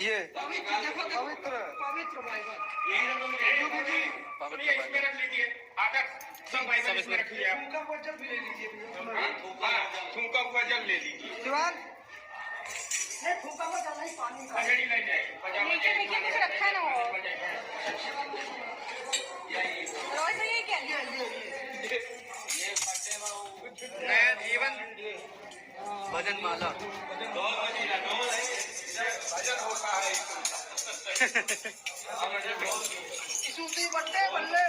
ये पवित्र पवित्र बाइबल। सुनिए, इसमें रख लीजिए आदर्श, सब बाइबल इसमें रख लीजिए आप। थूका हुआ जल भी ले लीजिए। हाँ, थूका हुआ जल ले लीजिए। शिवान नहीं, थूका हुआ जल नहीं, पानी का। पगड़ी ले जाइए, पजामा। नीचे नीचे कुछ रखा ना हो। रोज ये क्या? नया जीवन भजन माला। भजन होता है। बट्टे बल्ले।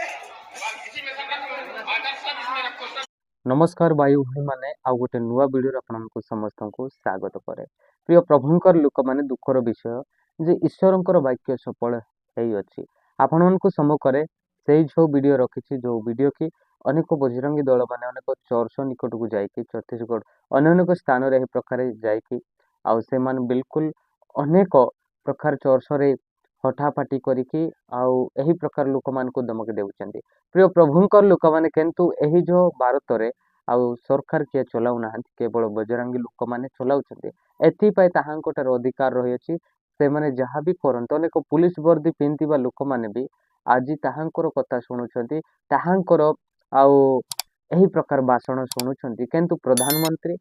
इसी में सब रख लो आदर्श, सब इसमें रखो सब। ନମସ୍କାର ଭାଇ ଭଉଣୀମାନେ, ଆଉ ଗୋଟେ ନୂଆ ଭିଡ଼ିଓରେ ଆପଣଙ୍କୁ ସମସ୍ତଙ୍କୁ ସ୍ୱାଗତ କରେ। ପ୍ରିୟ ପ୍ରଭୁଙ୍କର ଲୋକମାନେ, ଦୁଃଖର ବିଷୟ ଯେ ଈଶ୍ୱରଙ୍କର ବାକ୍ୟ ସଫଳ ହେଇଅଛି। ଆପଣମାନଙ୍କୁ ସମ୍ମୁଖରେ ସେଇ ଯେଉଁ ଭିଡ଼ିଓ ରଖିଛି, ଯେଉଁ ଭିଡ଼ିଓ କି ଅନେକ ବଜରଙ୍ଗୀ ଦଳମାନେ ଅନେକ ଚର୍ଚ୍ଚ ନିକଟକୁ ଯାଇକି, ଛତିଶଗଡ଼ ଅନ୍ୟ ଅନେକ ସ୍ଥାନରେ ଏହି ପ୍ରକାର ଯାଇକି ଆଉ ସେମାନେ ବିଲକୁଲ ଅନେକ ପ୍ରକାର ଚର୍ଚ୍ଚରେ ହଠାଫାଟି କରିକି ଆଉ ଏହି ପ୍ରକାର ଲୋକମାନଙ୍କୁ ଧମକ ଦେଉଛନ୍ତି। ପ୍ରିୟ ପ୍ରଭୁଙ୍କର ଲୋକମାନେ, କିନ୍ତୁ ଏହି ଯେଉଁ ଭାରତରେ ଆଉ ସରକାର କିଏ ଚଲାଉନାହାନ୍ତି, କେବଳ ବଜରଙ୍ଗୀ ଲୋକମାନେ ଚଲାଉଛନ୍ତି। ଏଥିପାଇଁ ତାହାଙ୍କଠାରେ ଅଧିକାର ରହିଅଛି, ସେମାନେ ଯାହା ବି କରନ୍ତୁ। ଅନେକ ପୁଲିସ ବର୍ଦ୍ଦି ପିନ୍ଧିଥିବା ଲୋକମାନେ ବି ଆଜି ତାହାଙ୍କର କଥା ଶୁଣୁଛନ୍ତି, ତାହାଙ୍କର ଆଉ ଏହି ପ୍ରକାର ଭାଷଣ ଶୁଣୁଛନ୍ତି। କିନ୍ତୁ ପ୍ରଧାନମନ୍ତ୍ରୀ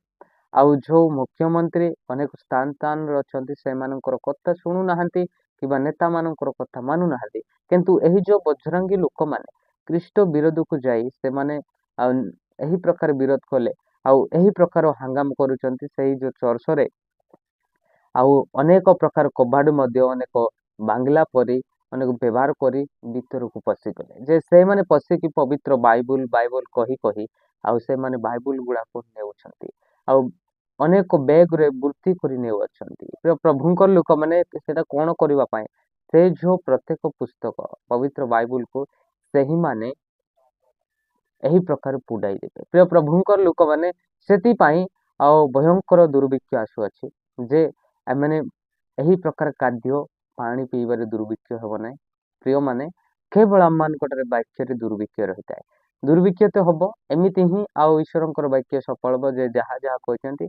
ଆଉ ଯେଉଁ ମୁଖ୍ୟମନ୍ତ୍ରୀ ଅନେକ ସ୍ଥାନ ସ୍ଥାନରେ ଅଛନ୍ତି, ସେମାନଙ୍କର କଥା ଶୁଣୁନାହାନ୍ତି କିମ୍ବା ନେତାମାନଙ୍କର କଥା ମାନୁନାହାନ୍ତି। କିନ୍ତୁ ଏହି ଯେଉଁ ବଜରଙ୍ଗୀ ଲୋକମାନେ ଖ୍ରୀଷ୍ଟ ବିରୋଧକୁ ଯାଇ ସେମାନେ ଆଉ ଏହି ପ୍ରକାର ବିରୋଧ କଲେ ଆଉ ଏହି ପ୍ରକାର ହାଙ୍ଗାମ କରୁଛନ୍ତି ସେଇ ଯେଉଁ ଚର୍ଚ୍ଚରେ, ଆଉ ଅନେକ ପ୍ରକାର କବାଟ ମଧ୍ୟ ଅନେକ ବାଙ୍ଗଲା ପରି ଅନେକ ବ୍ୟବହାର କରି ଭିତରକୁ ପଶିଗଲେ, ଯେ ସେମାନେ ପଶିକି ପବିତ୍ର ବାଇବୁଲ ବାଇବଲ କହି କହି ଆଉ ସେମାନେ ବାଇବୁଲ ଗୁଡ଼ାକୁ ନେଉଛନ୍ତି ଆଉ ଅନେକ ବ୍ୟାଗରେ ବୃତ୍ତି କରି ନେଉଅଛନ୍ତି। ପ୍ରିୟ ପ୍ରଭୁଙ୍କର ଲୋକମାନେ, ସେଇଟା କ'ଣ କରିବା ପାଇଁ? ସେ ଯେଉଁ ପ୍ରତ୍ୟେକ ପୁସ୍ତକ ପବିତ୍ର ବାଇବୁଲକୁ ସେହିମାନେ ଏହି ପ୍ରକାର ପୁଡ଼ାଇ ଦେବେ। ପ୍ରିୟ ପ୍ରଭୁଙ୍କର ଲୋକମାନେ, ସେଥିପାଇଁ ଆଉ ଭୟଙ୍କର ଦୁର୍ଭିକ୍ଷ ଆସୁଅଛି ଯେ ଏମାନେ ଏହି ପ୍ରକାର ଖାଦ୍ୟ ପାଣି ପିଇବାରେ ଦୁର୍ଭିକ୍ଷ ହେବ ନାହିଁ। ପ୍ରିୟମାନେ, କେବଳ ଆମମାନଙ୍କଠାରେ ବାକ୍ୟରେ ଦୁର୍ଭିକ୍ଷ ରହିଥାଏ। ଦୁର୍ଭିକ୍ଷ ତ ହବ ଏମିତି ହିଁ, ଆଉ ଈଶ୍ୱରଙ୍କର ବାକ୍ୟ ସଫଳ ହେବ ଯେ ଯାହା ଯାହା କହିଛନ୍ତି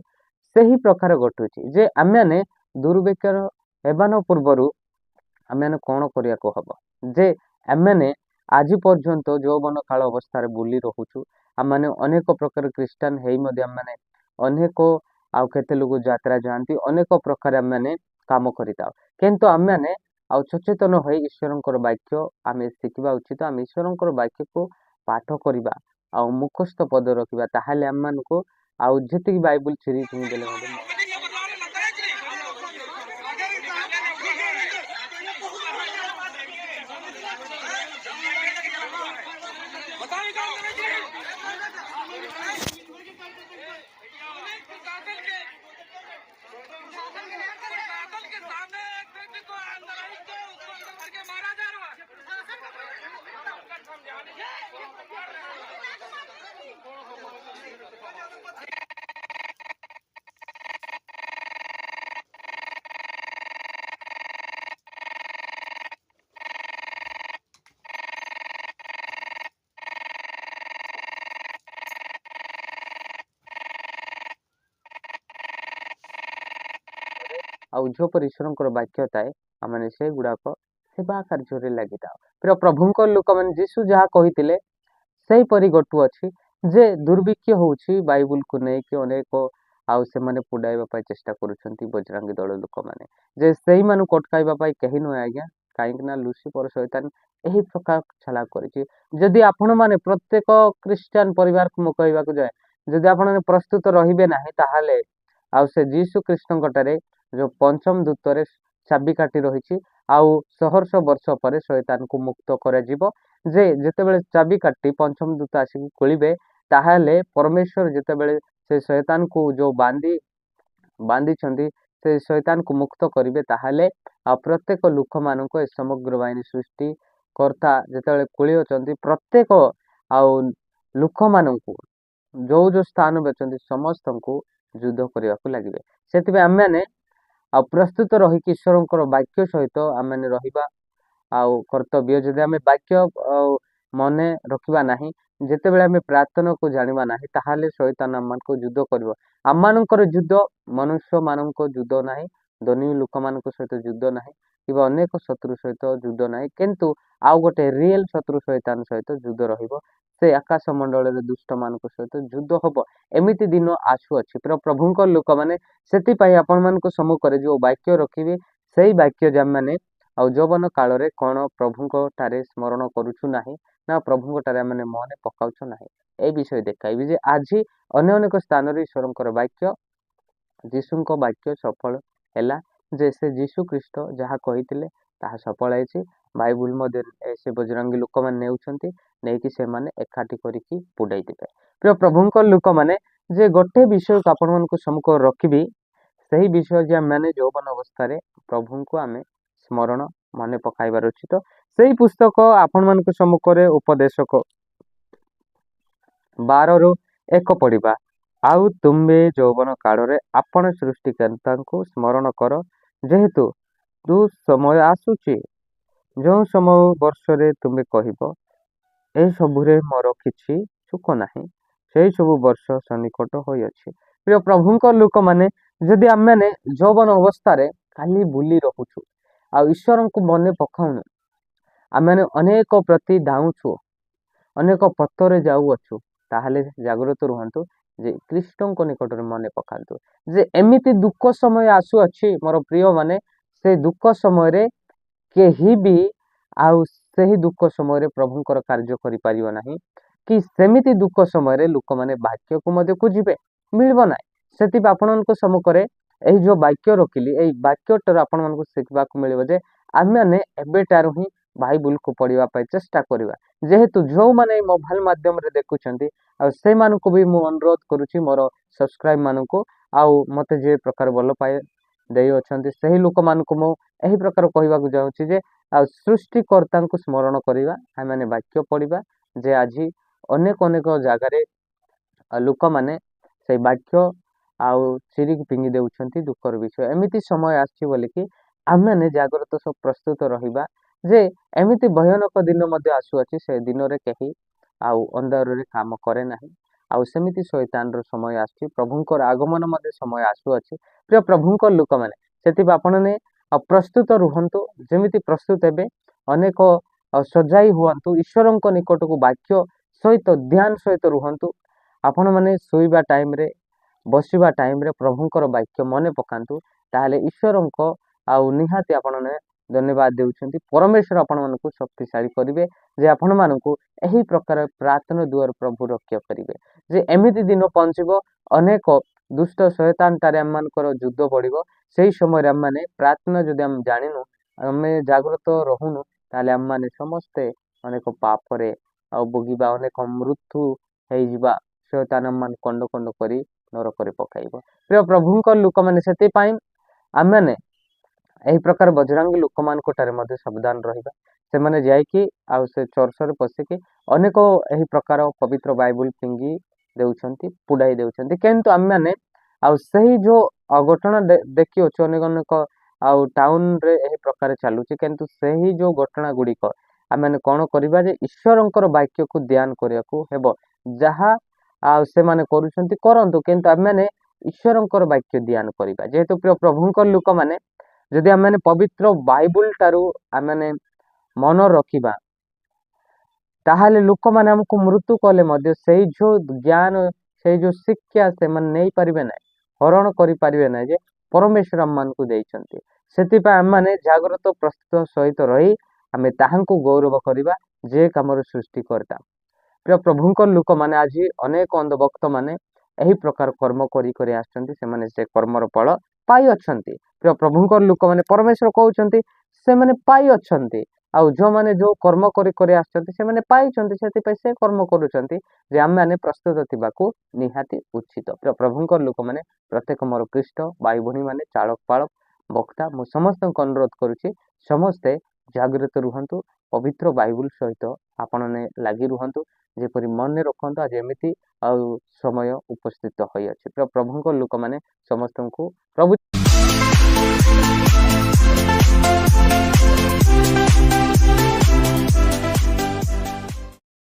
ସେହି ପ୍ରକାର ଘଟୁଛି, ଯେ ଆମେମାନେ ଦୁର୍ଭିକ୍ଷର ହେବା ନ ପୂର୍ବରୁ ଆମେମାନେ କ'ଣ କରିବାକୁ ହବ, ଯେ ଆମେମାନେ ଆଜି ପର୍ଯ୍ୟନ୍ତ ଯୌବନ କାଳ ଅବସ୍ଥାରେ ବୁଲି ରହୁଛୁ। ଆମମାନେ ଅନେକ ପ୍ରକାର ଖ୍ରୀଷ୍ଟାନ ହେଇ ମଧ୍ୟ ଆମେମାନେ ଅନେକ ଆଉ କେତେ ଲୋକ ଯାତ୍ରା ଯାଆନ୍ତି, ଅନେକ ପ୍ରକାର ଆମେମାନେ କାମ କରିଥାଉ। କିନ୍ତୁ ଆମେମାନେ ଆଉ ସଚେତନ ହୋଇ ଈଶ୍ୱରଙ୍କର ବାକ୍ୟ ଆମେ ଶିଖିବା ଉଚିତ। ଆମେ ଈଶ୍ୱରଙ୍କର ବାକ୍ୟକୁ ପାଠ କରିବା ଆଉ ମୁଖସ୍ଥ ପଦ ରଖିବା, ତାହେଲେ ଆମମାନଙ୍କୁ ଆଉ ଯେତିକି ବାଇବୁଲ ଛିରି ଛୁଇଁ ଦେଲେ ମଧ୍ୟ के सामने एक व्यक्ति को अंदर आई तो उसको अंदर भर के मारा जा रहा है। ଆଉ ଯେଉଁପରି ଈଶ୍ୱରଙ୍କର ବାକ୍ୟ ଥାଏ, ଆମେମାନେ ସେଗୁଡ଼ାକ ସେବା କାର୍ଯ୍ୟରେ ଲାଗିଥାଉ। ପ୍ରିୟ ପ୍ରଭୁଙ୍କ ଲୋକମାନେ, ଯୀଶୁ ଯାହା କହିଥିଲେ ସେହିପରି ଘଟୁଅଛି, ଯେ ଦୁର୍ଭିକ୍ଷ ହେଉଛି। ବାଇବୁଲକୁ ନେଇକି ଅନେକ ଆଉ ସେମାନେ ପୁଡ଼ାଇବା ପାଇଁ ଚେଷ୍ଟା କରୁଛନ୍ତି ବଜରଙ୍ଗୀ ଦଳ ଲୋକମାନେ, ଯେ ସେଇମାନଙ୍କୁ ଅଟକାଇବା ପାଇଁ କେହି ନୁହେଁ ଆଜ୍ଞା। କାହିଁକି ନା ଲୁସିଫର ଶୈତାନ ଏହି ପ୍ରକାର ଛଳା କରିଛି। ଯଦି ଆପଣମାନେ ପ୍ରତ୍ୟେକ ଖ୍ରୀଷ୍ଟିଆନ ପରିବାରକୁ ମୁଁ କହିବାକୁ ଯାଏ, ଯଦି ଆପଣମାନେ ପ୍ରସ୍ତୁତ ରହିବେ ନାହିଁ, ତାହେଲେ ଆଉ ସେ ଯୀଶୁ ଖ୍ରୀଷ୍ଟଙ୍କ ଠାରେ ଯେଉଁ ପଞ୍ଚମ ଦୂତରେ ଚାବିକାଠି ରହିଛି, ଆଉ ସହସ୍ର ବର୍ଷ ପରେ ଶୈତାନକୁ ମୁକ୍ତ କରାଯିବ, ଯେ ଯେତେବେଳେ ଚାବିକାଠି ପଞ୍ଚମ ଦୂତ ଆସିକି ଖୋଲିବେ, ତାହେଲେ ପରମେଶ୍ୱର ଯେତେବେଳେ ସେ ଶୈତାନକୁ ଯେଉଁ ବାନ୍ଧିଛନ୍ତି ସେ ଶୈତାନକୁ ମୁକ୍ତ କରିବେ, ତାହେଲେ ଆଉ ପ୍ରତ୍ୟେକ ଲୋକମାନଙ୍କୁ ଏ ସମଗ୍ର ବାହିନୀ ସୃଷ୍ଟି କର୍ତ୍ତା ଯେତେବେଳେ ଖୋଳି ଅଛନ୍ତି, ପ୍ରତ୍ୟେକ ଆଉ ଲୋକମାନଙ୍କୁ ଯେଉଁ ଯେଉଁ ସ୍ଥାନରେ ଅଛନ୍ତି ସମସ୍ତଙ୍କୁ ଯୁଦ୍ଧ କରିବାକୁ ଲାଗିବେ। ସେଥିପାଇଁ ଆମେମାନେ ଆଉ ପ୍ରସ୍ତୁତ ରହିକି ଈଶ୍ୱରଙ୍କର ବାକ୍ୟ ସହିତ ଆମେମାନେ ରହିବା ଆଉ କର୍ତ୍ତବ୍ୟ। ଯଦି ଆମେ ବାକ୍ୟ ଆଉ ମନେ ରଖିବା ନାହିଁ, ଯେତେବେଳେ ଆମେ ପ୍ରାର୍ଥନାକୁ ଜାଣିବା ନାହିଁ, ତାହେଲେ ଶୈତାନ ଆମମାନଙ୍କୁ ଯୁଦ୍ଧ କରିବ। ଆମମାନଙ୍କର ଯୁଦ୍ଧ ମନୁଷ୍ୟମାନଙ୍କ ଯୁଦ୍ଧ ନାହିଁ। ଧନୀ ଲୋକମାନଙ୍କ ସହିତ ଯୁଦ୍ଧ ନାହିଁ କିମ୍ବା ଅନେକ ଶତ୍ରୁ ସହିତ ଯୁଦ୍ଧ ନାହିଁ, କିନ୍ତୁ ଆଉ ଗୋଟେ ରିଏଲ୍ ଶତ୍ରୁ ଶୈତାନ ସହିତ ଯୁଦ୍ଧ ରହିବ। ସେ ଆକାଶ ମଣ୍ଡଳରେ ଦୁଷ୍ଟମାନଙ୍କ ସହିତ ଯୁଦ୍ଧ ହବ। ଏମିତି ଦିନ ଆସୁଅଛି ପ୍ରଭୁଙ୍କ ଲୋକମାନେ। ସେଥିପାଇଁ ଆପଣମାନଙ୍କ ସମ୍ମୁଖରେ ଯେଉଁ ବାକ୍ୟ ରଖିବି, ସେଇ ବାକ୍ୟ ଯେ ଆମେମାନେ ଆଉ ଯୌବନ କାଳରେ କ'ଣ ପ୍ରଭୁଙ୍କ ଠାରେ ସ୍ମରଣ କରୁଛୁ ନାହିଁ ନା ପ୍ରଭୁଙ୍କ ଠାରେ ଆମେ ମନେ ପକାଉଛୁ ନାହିଁ, ଏ ବିଷୟ ଦେଖାଇବି ଯେ ଆଜି ଅନ୍ୟ ଅନେକ ସ୍ଥାନରେ ଈଶ୍ୱରଙ୍କର ବାକ୍ୟ, ଯୀଶୁଙ୍କ ବାକ୍ୟ ସଫଳ ହେଲା, ଯେ ସେ ଯୀଶୁ ଖ୍ରୀଷ୍ଟ ଯାହା କହିଥିଲେ ତାହା ସଫଳ ହେଇଛି। ବାଇବୁଲ ମଧ୍ୟ ସେ ବଜରଙ୍ଗୀ ଲୋକମାନେ ନେଉଛନ୍ତି, ନେଇକି ସେମାନେ ଏକାଠି କରିକି ପୁଡ଼େଇ ଦେବେ। ପ୍ରିୟ ପ୍ରଭୁଙ୍କ ଲୋକମାନେ, ଯେ ଗୋଟେ ବିଷୟକୁ ଆପଣମାନଙ୍କୁ ସମ୍ମୁଖ ରଖିବି, ସେହି ବିଷୟ ଯେ ଆମେମାନେ ଯୌବନ ଅବସ୍ଥାରେ ପ୍ରଭୁଙ୍କୁ ଆମେ ସ୍ମରଣ ମନେ ପକାଇବାର ଉଚିତ। ସେଇ ପୁସ୍ତକ ଆପଣମାନଙ୍କ ସମ୍ମୁଖରେ ଉପଦେଶକ 12ରୁ 1 ପଢ଼ିବା। ଆଉ ତୁମ୍ଭେ ଯୌବନ କାଳରେ ଆପଣ ସୃଷ୍ଟିକର୍ତ୍ତାଙ୍କୁ ସ୍ମରଣ କର, ଯେହେତୁ ଦୁଃସମୟ ଆସୁଛି, ଯେଉଁ ସମୟ ବର୍ଷରେ ତୁମେ କହିବ, ଏସବୁରେ ମୋର କିଛି ସୁଖ ନାହିଁ, ସେହି ସବୁ ବର୍ଷ ସନ୍ନିକଟ ହୋଇଅଛି। ପ୍ରିୟ ପ୍ରଭୁଙ୍କ ଲୋକମାନେ, ଯଦି ଆମେମାନେ ଯୌବନ ଅବସ୍ଥାରେ ଖାଲି ବୁଲି ରହୁଛୁ ଆଉ ଈଶ୍ୱରଙ୍କୁ ମନେ ପକାଉନୁ, ଆମେମାନେ ଅନେକ ପ୍ରତି ଧାଉଁଛୁ, ଅନେକ ପଥରେ ଯାଉଅଛୁ, ତାହେଲେ ଜାଗ୍ରତ ରୁହନ୍ତୁ ଯେ ଖ୍ରୀଷ୍ଟଙ୍କ ନିକଟରେ ମନେ ପକାନ୍ତୁ ଯେ ଏମିତି ଦୁଃଖ ସମୟ ଆସୁଅଛି ମୋର ପ୍ରିୟମାନେ। ସେ ଦୁଃଖ ସମୟରେ କେହି ବି ଆଉ ସେହି ଦୁଃଖ ସମୟରେ ପ୍ରଭୁଙ୍କର କାର୍ଯ୍ୟ କରିପାରିବ ନାହିଁ, କି ସେମିତି ଦୁଃଖ ସମୟରେ ଲୋକମାନେ ବାକ୍ୟକୁ ମଧ୍ୟ ଖୋଜିବେ, ମିଳିବ ନାହିଁ। ସେଥିପାଇଁ ଆପଣଙ୍କ ସମ୍ମୁଖରେ ଏହି ଯେଉଁ ବାକ୍ୟ ରଖିଲି, ଏଇ ବାକ୍ୟଟାରୁ ଆପଣମାନଙ୍କୁ ଶିଖିବାକୁ ମିଳିବ ଯେ ଆମେମାନେ ଏବେଠାରୁ ହିଁ ବାଇବୁଲକୁ ପଢ଼ିବା ପାଇଁ ଚେଷ୍ଟା କରିବା। ଯେହେତୁ ଯେଉଁମାନେ ଏଇ ମୋବାଇଲ ମାଧ୍ୟମରେ ଦେଖୁଛନ୍ତି, ଆଉ ସେଇମାନଙ୍କୁ ବି ମୁଁ ଅନୁରୋଧ କରୁଛି, ମୋର ସବସ୍କ୍ରାଇବ୍ ମାନଙ୍କୁ ଆଉ ମୋତେ ଯେ ପ୍ରକାର ଭଲ ପାଏ ଦେଇଅଛନ୍ତି, ସେହି ଲୋକମାନଙ୍କୁ ମୁଁ ଏହି ପ୍ରକାର କହିବାକୁ ଚାହୁଁଛି ଯେ ଆଉ ସୃଷ୍ଟିକର୍ତ୍ତାଙ୍କୁ ସ୍ମରଣ କରିବା, ଆମେମାନେ ବାକ୍ୟ ପଢ଼ିବା, ଯେ ଆଜି ଅନେକ ଅନେକ ଜାଗାରେ ଲୋକମାନେ ସେଇ ବାକ୍ୟ ଆଉ ଚିରିକି ଫିଙ୍ଗି ଦେଉଛନ୍ତି। ଦୁଃଖର ବିଷୟ, ଏମିତି ସମୟ ଆସିଛି ବୋଲିକି ଆମେମାନେ ଜାଗ୍ରତ ସବୁ ପ୍ରସ୍ତୁତ ରହିବା ଯେ ଏମିତି ଭୟାନକ ଦିନ ମଧ୍ୟ ଆସୁଅଛି। ସେ ଦିନରେ କେହି ଆଉ ଅନ୍ଧାରରେ କାମ କରେ ନାହିଁ। ଆଉ ସେମିତି ଶୈତାନର ସମୟ ଆସୁଛି, ପ୍ରଭୁଙ୍କର ଆଗମନ ମଧ୍ୟ ସମୟ ଆସୁଅଛି। ପ୍ରିୟ ପ୍ରଭୁଙ୍କ ଲୋକମାନେ, ସେଥିପାଇଁ ଆପଣମାନେ ଆଉ ପ୍ରସ୍ତୁତ ରୁହନ୍ତୁ। ଯେମିତି ପ୍ରସ୍ତୁତ ହେବେ, ଅନେକ ସଜାଇ ହୁଅନ୍ତୁ, ଈଶ୍ୱରଙ୍କ ନିକଟକୁ ବାକ୍ୟ ସହିତ ଧ୍ୟାନ ସହିତ ରୁହନ୍ତୁ। ଆପଣମାନେ ଶୋଇବା ଟାଇମ୍ରେ, ବସିବା ଟାଇମ୍ରେ ପ୍ରଭୁଙ୍କର ବାକ୍ୟ ମନେ ପକାନ୍ତୁ, ତାହେଲେ ଈଶ୍ୱରଙ୍କ ଆଉ ନିହାତି ଆପଣମାନେ ଧନ୍ୟବାଦ ଦେଉଛନ୍ତି। ପରମେଶ୍ୱର ଆପଣମାନଙ୍କୁ ଶକ୍ତିଶାଳୀ କରିବେ ଯେ ଆପଣମାନଙ୍କୁ ଏହି ପ୍ରକାର ପ୍ରାର୍ଥନା ଦୁଆର ପ୍ରଭୁ ରକ୍ଷା କରିବେ, ଯେ ଏମିତି ଦିନ ପହଞ୍ଚିବ, ଅନେକ ଦୁଷ୍ଟ ଶୟତାନଠାରେ ଆମମାନଙ୍କର ଯୁଦ୍ଧ ବଢ଼ିବ। ସେଇ ସମୟରେ ଆମମାନେ ପ୍ରାର୍ଥନା ଯଦି ଆମେ ଜାଣିନୁ, ଆମେ ଜାଗ୍ରତ ରହୁନୁ, ତାହେଲେ ଆମମାନେ ସମସ୍ତେ ଅନେକ ପାପରେ ଆଉ ଭୋଗିବା, ଅନେକ ମୃତ୍ୟୁ ହେଇଯିବା। ଶୟତାନ ଆମମାନଙ୍କୁ ଖଣ୍ଡ ଖଣ୍ଡ କରି ନରକରେ ପକାଇବ। ପ୍ରିୟ ପ୍ରଭୁଙ୍କ ଲୋକମାନେ, ସେଥିପାଇଁ ଆମେମାନେ ଏହି ପ୍ରକାର ବଜରଙ୍ଗୀ ଲୋକମାନଙ୍କ ଠାରେ ମଧ୍ୟ ସାବଧାନ ରହିବା। ସେମାନେ ଯାଇକି ଆଉ ସେ ଚର୍ଚ୍ଚରେ ପଶିକି ଅନେକ ଏହି ପ୍ରକାର ପବିତ୍ର ବାଇବୁଲ ଫିଙ୍ଗି ଦେଉଛନ୍ତି, ପୁଡ଼ାଇ ଦେଉଛନ୍ତି। କିନ୍ତୁ ଆମେମାନେ ଆଉ ସେହି ଯେଉଁ ଘଟଣା ଦେଖିଅଛୁ, ଅନେକ ଅନେକ ଆଉ ଟାଉନରେ ଏହି ପ୍ରକାର ଚାଲୁଛି। କିନ୍ତୁ ସେହି ଯେଉଁ ଘଟଣା ଗୁଡ଼ିକ ଆମେମାନେ କ'ଣ କରିବା ଯେ ଈଶ୍ୱରଙ୍କର ବାକ୍ୟକୁ ଧ୍ୟାନ କରିବାକୁ ହେବ। ଯାହା ଆଉ ସେମାନେ କରୁଛନ୍ତି କରନ୍ତୁ, କିନ୍ତୁ ଆମେମାନେ ଈଶ୍ୱରଙ୍କର ବାକ୍ୟ ଧ୍ୟାନ କରିବା। ଯେହେତୁ ପ୍ରିୟ ପ୍ରଭୁଙ୍କ ଲୋକମାନେ, ଯଦି ଆମେମାନେ ପବିତ୍ର ବାଇବୁଲ ଠାରୁ ଆମେମାନେ ମନ ରଖିବା, ତାହେଲେ ଲୋକମାନେ ଆମକୁ ମୃତ୍ୟୁ କଲେ ମଧ୍ୟ ସେଇ ଯେଉଁ ଜ୍ଞାନ, ସେଇ ଯେଉଁ ଶିକ୍ଷା ସେମାନେ ନେଇପାରିବେ ନାହିଁ, ହରଣ କରିପାରିବେ ନାହିଁ ଯେ ପରମେଶ୍ୱର ଆମମାନଙ୍କୁ ଦେଇଛନ୍ତି। ସେଥିପାଇଁ ଆମେମାନେ ଜାଗ୍ରତ ପ୍ରସ୍ତୁତ ସହିତ ରହି ଆମେ ତାହାଙ୍କୁ ଗୌରବ କରିବା, ଯେ କାମର ସୃଷ୍ଟିକର୍ତ୍ତା। ପ୍ରିୟ ପ୍ରଭୁଙ୍କ ଲୋକମାନେ, ଆଜି ଅନେକ ଅନ୍ଧଭକ୍ତ ମାନେ ଏହି ପ୍ରକାର କର୍ମ କରି କରି ଆସୁଛନ୍ତି। ସେମାନେ ସେ କର୍ମର ଫଳ ପାଇଅଛନ୍ତି। ପ୍ରିୟ ପ୍ରଭୁଙ୍କ ଲୋକମାନେ, ପରମେଶ୍ୱର କହୁଛନ୍ତି ସେମାନେ ପାଇଅଛନ୍ତି। ଆଉ ଯେଉଁମାନେ ଯେଉଁ କର୍ମ କରି କରି ଆସୁଛନ୍ତି, ସେମାନେ ପାଇଛନ୍ତି, ସେଥିପାଇଁ ସେ କର୍ମ କରୁଛନ୍ତି ଯେ ଆମେମାନେ ପ୍ରସ୍ତୁତ ଥିବାକୁ ନିହାତି ଉଚିତ। ପ୍ରିୟ ପ୍ରଭୁଙ୍କ ଲୋକମାନେ, ପ୍ରତ୍ୟେକ ମୋର ଖ୍ରୀଷ୍ଟ ଭାଇ ଭଉଣୀମାନେ, ଚାଳକ ପାଳକ ବକ୍ତା, ମୁଁ ସମସ୍ତଙ୍କୁ ଅନୁରୋଧ କରୁଛି, ସମସ୍ତେ ଜାଗ୍ରତ ରୁହନ୍ତୁ, ପବିତ୍ର ବାଇବୁଲ ସହିତ ଆପଣମାନେ ଲାଗି ରୁହନ୍ତୁ, ଯେପରି ମନେ ରଖନ୍ତୁ ଆଜି ଏମିତି ଆଉ ସମୟ ଉପସ୍ଥିତ ହୋଇଅଛି। ପ୍ରିୟ ପ୍ରଭୁଙ୍କ ଲୋକମାନେ, ସମସ୍ତଙ୍କୁ ପ୍ରଭୁ